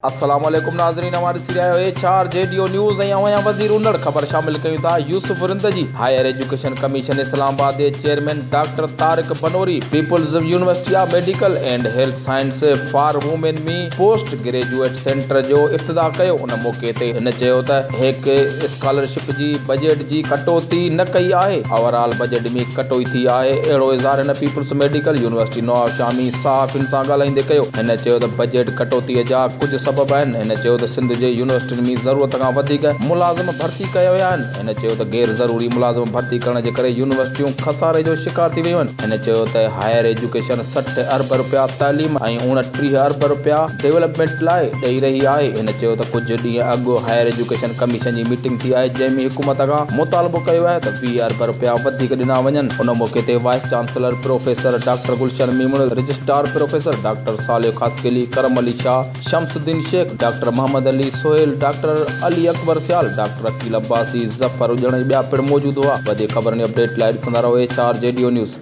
السلام عليڪم ناظرين اوهان ڏسي رهيا آهيو H R G D O news ۽ اوهان جا وزير انڙ خبر شامل ڪيون ٿا يوسف رند جي higher education commission Islamabad جي chairman doctor Tariq Banuri peoples university of medical and health science for women ۾ post graduate centre جو افتتاح ڪيو ان موقعي تي هن چيو ته هيڪ اسڪالرشپ جي بجيٽ جي ڪٽوتي نه ڪئي آهي، اوور آل بجيٽ ۾ ڪٽوئي ٿي آهي، اهڙو اظهار هن پيپلز ميڊيڪل يونيورسٽي نوابشاهه ۾ صحافين سان ڳالهائيندي ڪيو. هن چيو ته بجيٽ ڪٽوتي جا ڪجهه سبب آهن، هن چيو ته سنڌ جي يونيورسٽين ۾ ضرورت کان وڌيڪ ملازم ڀرتي ڪيا ويا آهن، هن چيو ته غير ضروري ملازم ڀرتي ڪرڻ جي ڪري يونيورسٽيون خساري جو شڪار ٿي ويون آهن. هن چيو ته هائير ايجوڪيشن 60 ارب رپيا تعليم ۽ 29 ارب رپيا ڊولپمينٽ لاء ڏئي رهي آهي. هن چيو ته ڪجهه ڏينهن اڳ هائير ايجوڪيشن ڪميشن جي ميٽنگ ٿي آهي جنهن ۾ حڪومت کان مطالبو ڪيو آهي ته 20 ارب رپيا وڌيڪ ڏنا وڃن. ان موقعي تي vice chancellor professor doctor Gulshan Memon, registrar professor doctor Saleh Khaskheli, Karam Ali Shah, Shams Uddin Shaikh, doctor Muhammad Ali Sohail, doctor Ali Akbar Sial, doctor Aqeel Abbasi, Zafar Ujjan ۽ ٻيا پڻ موجود هئا. وڌيڪ خبرن ۽ اپڊيٽ لاء ڏسندا رهو H R G D O news.